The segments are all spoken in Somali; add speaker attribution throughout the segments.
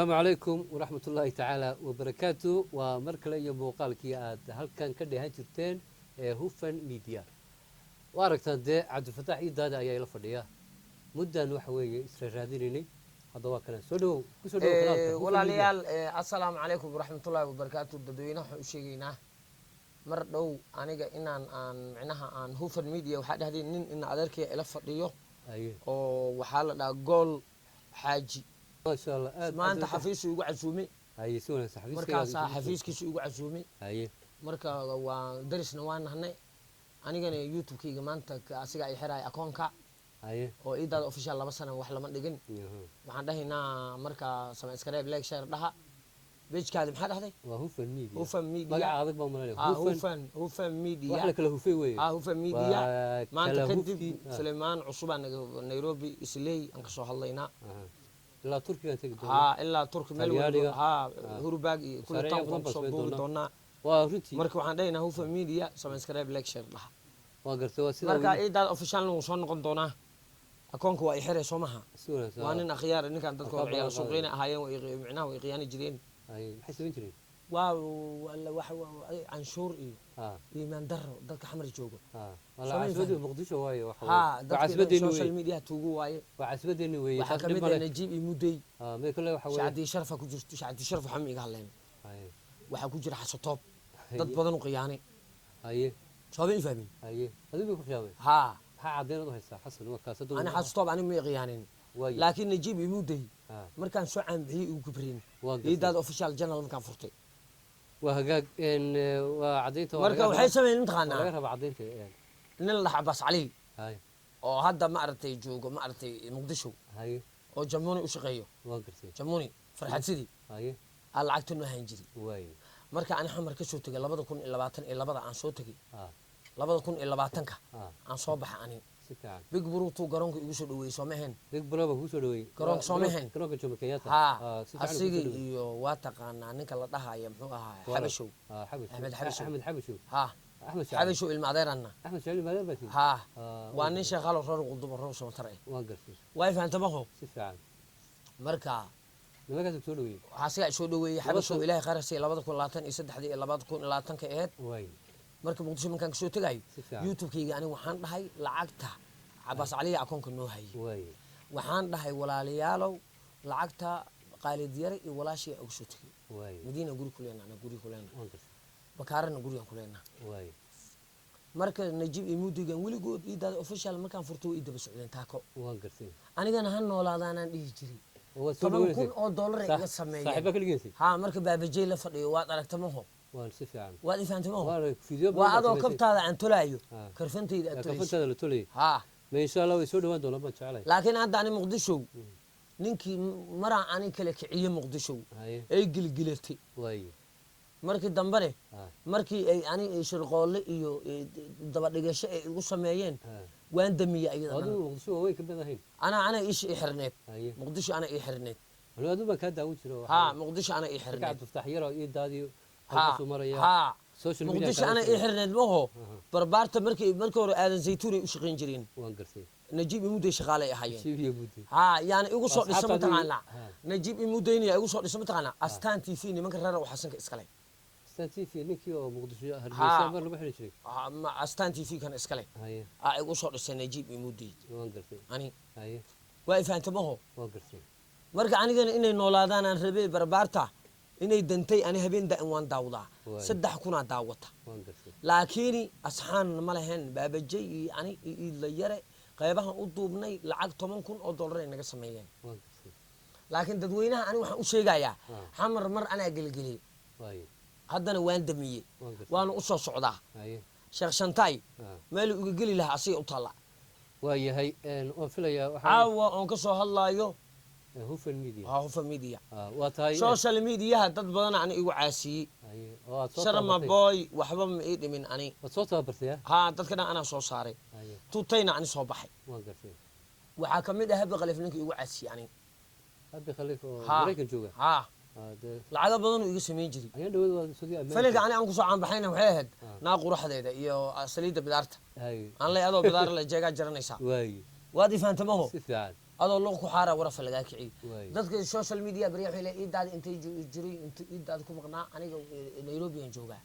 Speaker 1: Asalaamu calaykum waraxmat ullaahi tacaala wabarakaatu. Waa mar kale iyo muuqaalkii aad halkan ka dheehan jirteen ee Hufan Media. Waa aragtaan dee, Cabdifataax Iidaada ayaa ila fadhiya. Muddan waxa weeye isra raadinaynay, hadda waa kana. Soo dhawow, kusoo dhawow kanaalka Hufan Media.
Speaker 2: Walaalayaal, assalaamu calaykum waraxmatullaahi wabarakaatu. Dadweynaha waxaan u sheegaynaa mar dhow aniga inaan aan micnaha aan Hufan Media waxaa dhahdeen nin in adeerkaya ila fadhiyo oo waxaa la dhahaa Gool Xaaji.
Speaker 1: Maasha Allah, aad
Speaker 2: maanta xafiisu igu casuumay.
Speaker 1: Haye, si wanaagsan xafiiska.
Speaker 2: Markaasaa xafiiskiisu igu casuumay. Marka waa darisna waa nahnay. Anigana YouTube-kayga maanta asiga ay xiraay akoonka oo Iidaada Official 2 sano wax lama dhigin. Waxaan dhahaynaa marka subscribe, like, share dhaha. Page-kaadi maxaa dhahday?
Speaker 1: Waa Hufan Media.
Speaker 2: Hufan Media.
Speaker 1: Magaca adag baa malanaya.
Speaker 2: Hufan, Hufan Media.
Speaker 1: Wax la kala hufay weeye.
Speaker 2: Hufan Media.
Speaker 1: Waa
Speaker 2: maanta
Speaker 1: kala
Speaker 2: kadib
Speaker 1: hufkii.
Speaker 2: Sulaymaan cusubaa naga Nairobi isley aan kasoo hadlaynaa.
Speaker 1: Ilaa Turkigaan tegi doonaa.
Speaker 2: Ha, ilaa Turki meel
Speaker 1: Talyaaniga.
Speaker 2: walba ha, Hurubaag iyo kulli
Speaker 1: Mashaariic
Speaker 2: townka
Speaker 1: badan baan
Speaker 2: kusoo
Speaker 1: samayn
Speaker 2: duubi
Speaker 1: doonaa.
Speaker 2: doonaa.
Speaker 1: Waa runtii.
Speaker 2: Marka waxaan dhahaynaa Hufan Media subscribe, like, share dhaha.
Speaker 1: Waa gartay, waa sidaa.
Speaker 2: Marka Iidaada Officialna wuu soo noqon doonaa. Akoonka waa i xiray, soo maha?
Speaker 1: Si wanaagsan.
Speaker 2: Waa nin akhyaar ninkan. Dadka
Speaker 1: Waa
Speaker 2: waa ciyaal
Speaker 1: kaa
Speaker 2: suuqyna ahaayeen, way micnaha way khiyaani jireen.
Speaker 1: Haye, maxay samayn jireen?
Speaker 2: Waa canshuur iyo iimaan daro dadka Xamar joogo.
Speaker 1: Wala
Speaker 2: Soo ma
Speaker 1: caasimadii
Speaker 2: fahmin?
Speaker 1: Muqdisho waaye waxa
Speaker 2: ha
Speaker 1: weeye. Waa
Speaker 2: dadka
Speaker 1: caasimadeeni
Speaker 2: social
Speaker 1: weeye.
Speaker 2: media tuugu waaye.
Speaker 1: Waa caasimadeeni weeye.
Speaker 2: Waxaa
Speaker 1: Taas
Speaker 2: kamid
Speaker 1: dhib
Speaker 2: ah
Speaker 1: male.
Speaker 2: Najiib iyo Mudey.
Speaker 1: May kale waxa weeye.
Speaker 2: Shacdii Sharfa ku jirto. Shacdii Sharf waxaa ma iga hadleen. Waxaa ku jira Xasatoob, dad badan u khiyaanay. Sooma i fahmin?
Speaker 1: Haye, adigu bay ku khiyaamay?
Speaker 2: Haa.
Speaker 1: Maxaa caddeynad u haysaa, Xasan? Waa kaas hadda.
Speaker 2: Ani Xasatoob aniga ma i khiyaanin.
Speaker 1: Waaye.
Speaker 2: Laakiin Najiib iyo Mudey markaan soo caanbixiyey igu kibreen.
Speaker 1: Waa gartay.
Speaker 2: Iidaada Official channel markaan furtay.
Speaker 1: Waa hagaag, waa caddeynta waa
Speaker 2: marka
Speaker 1: laga
Speaker 2: waxay
Speaker 1: rabaa.
Speaker 2: sameeyeen
Speaker 1: Waa laga
Speaker 2: mataqaanaa
Speaker 1: rabaa caddeynta.
Speaker 2: Nin la dhaha Cabaas Cali oo hadda ma aragtay joogo ma aragtay Muqdisho oo Jamuni u shaqeeyo.
Speaker 1: Waa gartay.
Speaker 2: Jamuni Farxad Sidii aa lacagta noo hayn jiray. Marka ani Xamar ka soo tegay 2022-da aan soo tegay, 2020-ka aan soo baxa ani.
Speaker 1: Si fiican.
Speaker 2: Big Brutu garoonka igu soo dhaweeyey, soo ma ahayn?
Speaker 1: Big Bro baa kugu soo dhaweeyey.
Speaker 2: Garoonka soo ma ahayn?
Speaker 1: Garoonka Jomo Kenyatta.
Speaker 2: Haa.
Speaker 1: Si fiican
Speaker 2: asiga
Speaker 1: kugu soo dhaweeyey.
Speaker 2: iyo waa taqaanaa ninka la dhahaya muxuu ahaa?
Speaker 1: Wala.
Speaker 2: Xabashow.
Speaker 1: Xabashow.
Speaker 2: Axmed Xabashow.
Speaker 1: Axmed Xabashow.
Speaker 2: Haa.
Speaker 1: Axmed Shacbi.
Speaker 2: Xabashow ilma adeeranna.
Speaker 1: Axmed Shacbi maadeer baa tihi?
Speaker 2: Haa, waa nin sheekhaalo reer Qulduba, reer Samatar eh.
Speaker 1: Waan gartay.
Speaker 2: Waa fahanta maho?
Speaker 1: Si fiican.
Speaker 2: Marka
Speaker 1: nimankaas ku soo dhaweeyey.
Speaker 2: Waxaa asigaa soo dhaweeyey Xabashow, Ilaahay khayr ha siiya, 2023-dii iyo 2020-ka ahayd. Marka Muqdisho markaan kasoo tegayo,
Speaker 1: Si fiican.
Speaker 2: YouTube-kayga aniga waxaan dhahay lacagta Cabaas Caliya akoonka noo hayay. Waxaan dhahay walaalayaalow, lacagta Qaalidyare iyo walaashii uga soo tegay. Madiina guri ku leena, ana guri ku leena.
Speaker 1: Waan gartay.
Speaker 2: Bakaarana gurigaan ku leena. Marka Najiib iyo Mudeygan weligood Iidaada Official markaan furto way ii daba socdeen taako.
Speaker 1: Waan gartay.
Speaker 2: Anigana ha noolaadaanaan dhihi jiray.
Speaker 1: Oo waad soo
Speaker 2: toban
Speaker 1: dhaweysay.
Speaker 2: kun oo dollar ay iga sameeyeen.
Speaker 1: Saaxiibaa ka dhigaysay.
Speaker 2: Haa, marka Baabajey la fadhiyo waad aragta maho?
Speaker 1: Waan si fiican.
Speaker 2: Waad ifahanta maho?
Speaker 1: Waa video badan
Speaker 2: waa
Speaker 1: baad
Speaker 2: adoo
Speaker 1: samaysay.
Speaker 2: kabtaada aan tolaayo, karfantayda aad tolayso.
Speaker 1: Kafantaada la tolayay.
Speaker 2: Haa.
Speaker 1: Ma insha Allah way soo dhawaan doonaan baan jeclahay.
Speaker 2: Laakiin hadda ani Muqdisho ninkii maraa ani kala kiciye Muqdisho ay gilgilatay. Markii dambene markii ay ani shirqoolle iyo dabadhigasho ay igu sameeyeen, waan damiyey ayada dhan.
Speaker 1: Adigu Muqdisho waa way ka mid ahayn.
Speaker 2: Anaa isha ii xirneed. Muqdisho ana ii xirneed.
Speaker 1: Anigu adigu baan kaa daawan jiro.
Speaker 2: Haa, Muqdisho ana ii
Speaker 1: Marka
Speaker 2: xirneed.
Speaker 1: Cabdifataax yaro ii daadiyo halkaasuu maraya. Social media
Speaker 2: Muqdisho
Speaker 1: kala
Speaker 2: ana ii
Speaker 1: socda.
Speaker 2: xirneed maho? Barbaarta markii hore Aadan Zaytuun ay u shaqayn jireen.
Speaker 1: Waan gartay.
Speaker 2: Najiib Imuday shaqaalay ahaayeen.
Speaker 1: Najiib iyo Mudey.
Speaker 2: Haa, yaani igu soo dhisa
Speaker 1: asxaabtaadii-
Speaker 2: mataqaanaa Najiib Imudayna igu soo dhisa mataqaanaa Astaan TV, nimanka reer oo Xasanka iskale.
Speaker 1: Astaan TV, ninkii oo Muqdisho Hargeysa mar lagu xidhi jiray.
Speaker 2: Astaan TV kan iskale aa igu soo dhisay Najiib Imuday.
Speaker 1: Waan gartay.
Speaker 2: Ani waa ifahanta maho?
Speaker 1: Waan gartay.
Speaker 2: Marka anigana inay noolaadaan aan rabay barbaarta inay dantay. Ani habeen daa'im waan daawdaa. 3000-aa daawata.
Speaker 1: Waan gartay.
Speaker 2: Laakiin asxaan ma lahayn. Baabajey iyo ani iyo Iidla Yare qaybahan u duubnay lacag $10,000 ay naga sameeyeen.
Speaker 1: Waan gartay.
Speaker 2: Laakiin dadweynaha ani waxaan u sheegayaa, Xamar mar anaa gelgeliyey. Haddana waan damiyey.
Speaker 1: Waan gartay.
Speaker 2: Waana u soo socdaa. Sheekh Shantaay meeluu iga geli lahaa asiga u taalla.
Speaker 1: Waa yahay, waan filayaa waxaa
Speaker 2: Caawa oon ka soo hadlaayo
Speaker 1: Hufan Media.
Speaker 2: Waa Hufan Media.
Speaker 1: Waa tahay.
Speaker 2: Social mediaha dad badan ani igu caasiyey.
Speaker 1: Oo aad soo
Speaker 2: Sharma
Speaker 1: tababartay.
Speaker 2: Boy waxba ma ii dhimin ani.
Speaker 1: Waad soo tababartay, ha?
Speaker 2: Haa, dadka dhan anaa soo saaray. Tutayna ani soo baxay.
Speaker 1: Waan gartay.
Speaker 2: Waxaa ka mid ah Habi Khaliif, ninka igu caasiyey ani.
Speaker 1: Abi Khaliif oo
Speaker 2: Haa.
Speaker 1: Maraykan jooga.
Speaker 2: Haa.
Speaker 1: Dee
Speaker 2: lacago badan uu iga samayn jiray.
Speaker 1: Ayaan dhaweyd waa soo ammaan.
Speaker 2: Filinka ani aan kusoo caanbaxayna waxay ahayd naa quraxdeeda iyo saliidda bidaarta. Aan ley adoo bidaar le jeegaa jaranaysaa. Waad ifaanta maho?
Speaker 1: Si fiican.
Speaker 2: Adoo luuq ku xaara warafa lagaa kiciyey.
Speaker 1: Waay.
Speaker 2: Dadka social media barya waxay leeyihiin iidaada intay jiray, intuu iidaada ku maqnaa, aniga Nairobi aan joogaa.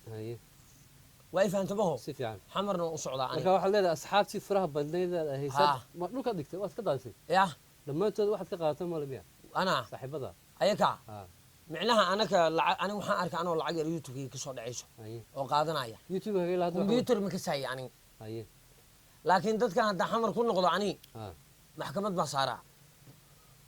Speaker 2: Waa i fahanta maho?
Speaker 1: Si fiican.
Speaker 2: Xamarna waan u socdaa
Speaker 1: Marka
Speaker 2: aniga.
Speaker 1: waxaad leedahay asxaabtii faraha badnayd aad haysaad
Speaker 2: Ha.
Speaker 1: ma dhulkaad dhigtay, waad ka daadisay?
Speaker 2: Ya.
Speaker 1: Dhammaantood waxaad ka qaadatan male miya?
Speaker 2: Anaa?
Speaker 1: Saaxiibada.
Speaker 2: Ayaka.
Speaker 1: Micnaha
Speaker 2: anaka lacag, aniga waxaan arka anoo lacag yar YouTube-kayga kasoo dhacayso oo qaadanaya.
Speaker 1: YouTube haga ilaa hadda
Speaker 2: Computer ma kasaaye aniga. Laakiin dadkan haddaa Xamar ku noqdo, ani maxkamad baa saaraa.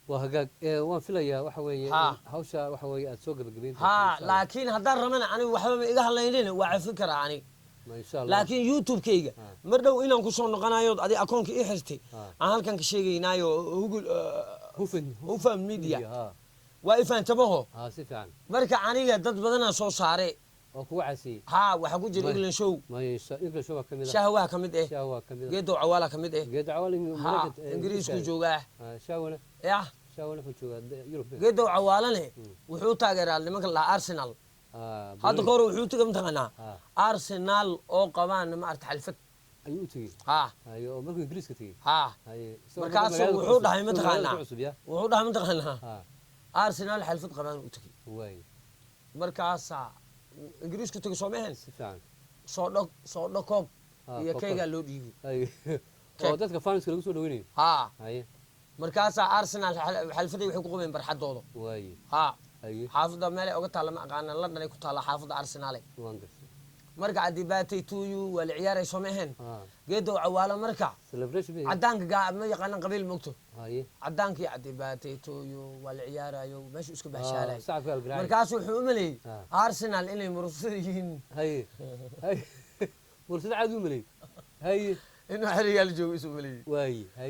Speaker 1: Waa hagaag. Waan filayaa waxa weeye hawsha waxa weeye aad soo gabagabayn doonto,
Speaker 2: Ha.
Speaker 1: insha Allah.
Speaker 2: Laakiin haddaan rabana aniga waxba ma iga hadlaynin, waa cafin karaa aniga.
Speaker 1: Ma insha Allah.
Speaker 2: Laakiin YouTube-kayga mar dhow inaan kusoo noqonayo, adi akoonka ii xirtay, aan halkan ka sheegaynaayo Hugul
Speaker 1: Hufan.
Speaker 2: Hufan Media.
Speaker 1: Ha.
Speaker 2: Waa ifaantamaho?
Speaker 1: Ha, si fiican.
Speaker 2: Marka aniga dad badanaa soo saare.
Speaker 1: Oo kugu casiyey.
Speaker 2: Ha, waxaa ku jira England Show.
Speaker 1: Maya, English Show baa ka mid ah.
Speaker 2: Shahwaha ka mid eh.
Speaker 1: Shahwa ka mid ah.
Speaker 2: Geedow Cawaala ka mid eh.
Speaker 1: Geedo Cawaal.
Speaker 2: Ha, Ingiriisku joogaa.
Speaker 1: Shahwana?
Speaker 2: Ya.
Speaker 1: Shahwana wuxuu joogaa Yurub.
Speaker 2: Geedow Cawaalane wuxuu taageeraa nimanka la Arsenal. Hadda ka hor wuxuu tagay, mataqaanaa, Arsenal oo qabaan, maarata, xalfad.
Speaker 1: Ayuu u tegey?
Speaker 2: Ha.
Speaker 1: Haye, oo markuu Ingiriiska tegey?
Speaker 2: Ha.
Speaker 1: Haye, isagoo
Speaker 2: Markaasuu
Speaker 1: magaalada ku
Speaker 2: wuxuu
Speaker 1: cusub,
Speaker 2: dhahay,
Speaker 1: isagoo magaalada
Speaker 2: mataqaanaa,
Speaker 1: ku cusub ya.
Speaker 2: Wuxuu dhahay, mataqaanaa, Arsenal xalfad qabaan u tegey. Markaasaa Ingiriisku tegey, soo mahan?
Speaker 1: Si fiican.
Speaker 2: Soodho soodho koob iyo
Speaker 1: koob.
Speaker 2: Keegaa loo dhiibay.
Speaker 1: Haye, oo dadka fanska lagu soo dhaweynayo.
Speaker 2: Ha. Markaasaa Arsenal xalfaday waxay ku qabeen barxadooda. Ha. Xaafadda meelay oga taalla ma aqaana, London ay ku taalla xaafadda Arsenale.
Speaker 1: Waan gartay.
Speaker 2: Marka cadibaatay tuyu waa la ciyaaray, soo mahan? Geedow Cawaalo marka
Speaker 1: Celebration bay.
Speaker 2: Cadaanka gaa ma yaqaanan qabiil, mogto. Cadaankii cadibaatay tuyu waa la ciyaarayo, meeshu iska bahshaalay.
Speaker 1: Sacabka algaraacay.
Speaker 2: Markaasu wuxuu u maleeyey Arsenal inay murugsada yihiin.
Speaker 1: Haye haye, mursada caadi u maleeyey, haye.
Speaker 2: Inuu xerigaal joogo isu maleeyey.
Speaker 1: Waaye, haye.